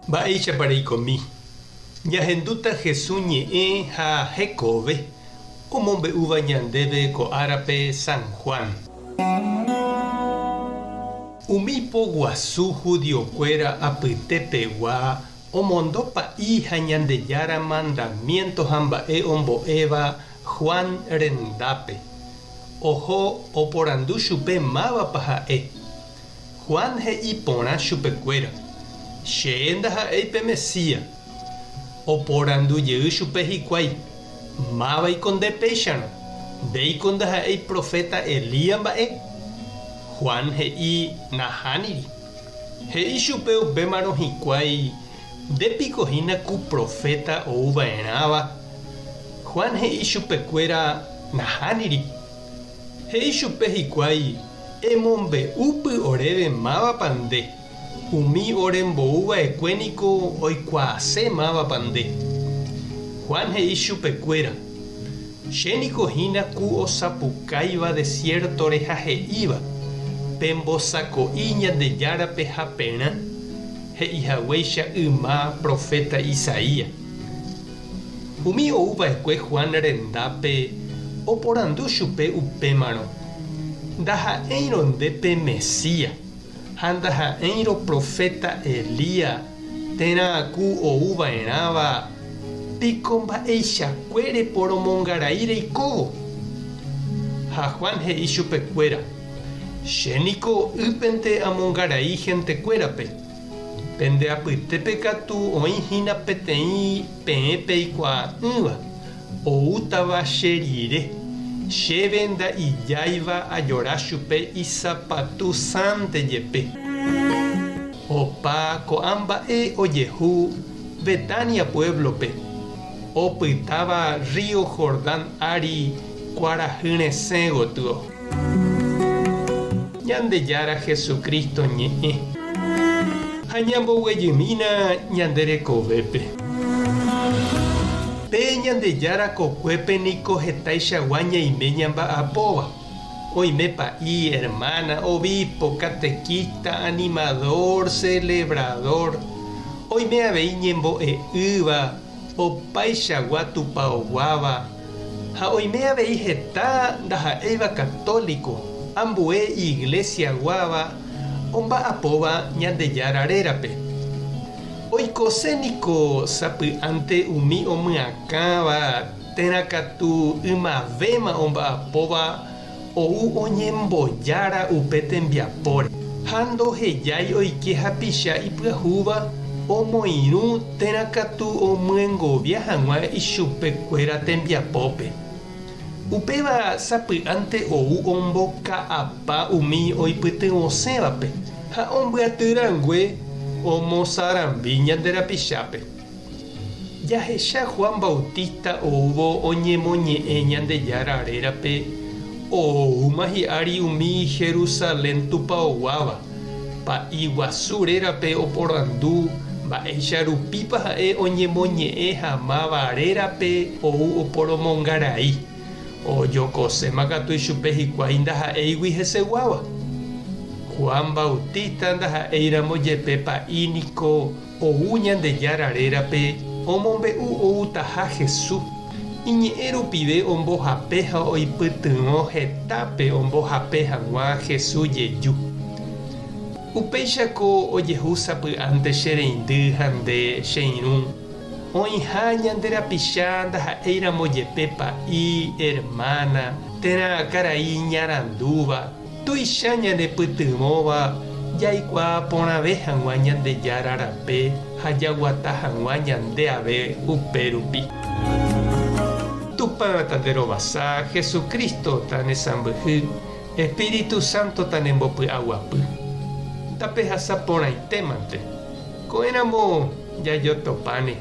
Mba'éichapa reikomi? Ñahendúta Hesu ñe'ẽ ha hekove omombe'úva ñandéve ko árape San Juan. Umi poguasu judiokuéra apytepegua omondo pa'i ha Ñandejára mandamiénto ha mba'e ombo'éva Juan rendápe. Oho oporandu chupe mávapa ha'e. Juan he'i porã chupekuéra, Che ndaha'éi pe Mesías. Oporandu jey chupe hikuái, Mávaiko nde péicharõ? Ndéiko ndaha'éi proféta Elías mba'e? Juan he'i, Nahániri. He'i chupe upémarõ hikuái, Nde piko hína ku proféta ou va'erãva? Juan he'i chupekuéra, Nahániri. He'i chupe hikuái, Emombe'úpy oréve mávapa nde, umi orembou va'ekue niko oikuaase mávapa nde. Juan he'i chupekuéra, Che niko hína ku osapukáiva desiértore ha he'íva, Pembosako'i Ñandejárape haperã, he'i haguéicha yma proféta Isaías. Umi ou va'ekue Juan rendápe oporandu chupe upémarõ, Ndaha'éirõ nde pe Mesías, ha ndaha'éirõ proféta Elías térã ku ou va'erãva, piko mba'eichakue reporomongarai reikóvo? Ha Juan he'i chupekuéra, Che niko ýpente amongarai hentekuérape. Pende apytépe katu oĩ hína peteĩ peẽ peikuaa'ỹva, oútava che rire, chéve nda'ijáiva ajora chupe isapatu sãnte jepe. Opa ko'ã mba'e ojehu Betania puéblope, opytáva rrío Jordán ári kuarahy resẽ gotyo. Ñandejára Jesucristo ñe'ẽ. Ha ñamboguejymína ñande rekovépe. Pe Ñandejára kokuépe niko hetaichagua ñaime ñamba'apóva. Oime pa'i, hermana, obispo, catequista, animador, celebrador. Oime avei ñembo'e'ỹva, opaichagua tupaoguáva. Ha oime avei heta ndaha'éiva católico, ambue iglesia-guáva omba'apóva Ñandejára rérape. Oikose niko sapy'ánte umi omyakãva térã katu ymavéma omba'apóva ou oñembojára upe tembiapóre ha ndohejái oike hapicha ipyahúva omoirũ térã katu omyengovia hag̃ua ichupekuéra tembiapópe. Upéva sapy'ánte ou omboka'apa umi oipytyvõsẽvape ha ombyaty rangue omosarambi ñande rapichápe. Jahecha Juan Bautista oúvo oñemoñe'ẽ Ñandejára rérape, oúma hi'ári umi Jerusalén tupaoguáva, pa'i guasu rérape oporandu mba'éicha rupípa ha'e oñemoñe'ẽ ha máva rérape ou oporomongarai. Ojokoséma katu ichupe hikuái ndaha'éigui heseguáva. Juan Bautista ndaha'éiramo jepe pa'i niko Ou Ñandejára rérape omombe'u outaha Jesús. Iñe'ẽ rupive ombohape ha oipytyvõ hetápe ombohape hag̃ua Jesús jeju. Upéichako ojehu sapy'ánte che reindy ha nde, che irũ, oĩha ñande rapicha ndaha'éiramo jepe pa'i, hermana, térã karai iñarandúva, Tuicha ñanepytyvõva jaikuaa porãve hag̃ua Ñandejára rape ha jaguata hag̃ua ñande ave upérupi. Tupã tanderovasa, Jesucristo tanesãmbyhy, Espíritu Santo tanembopy'aguapy. Tapehasa porãitémante. Ko'ẽramo jajotopáne.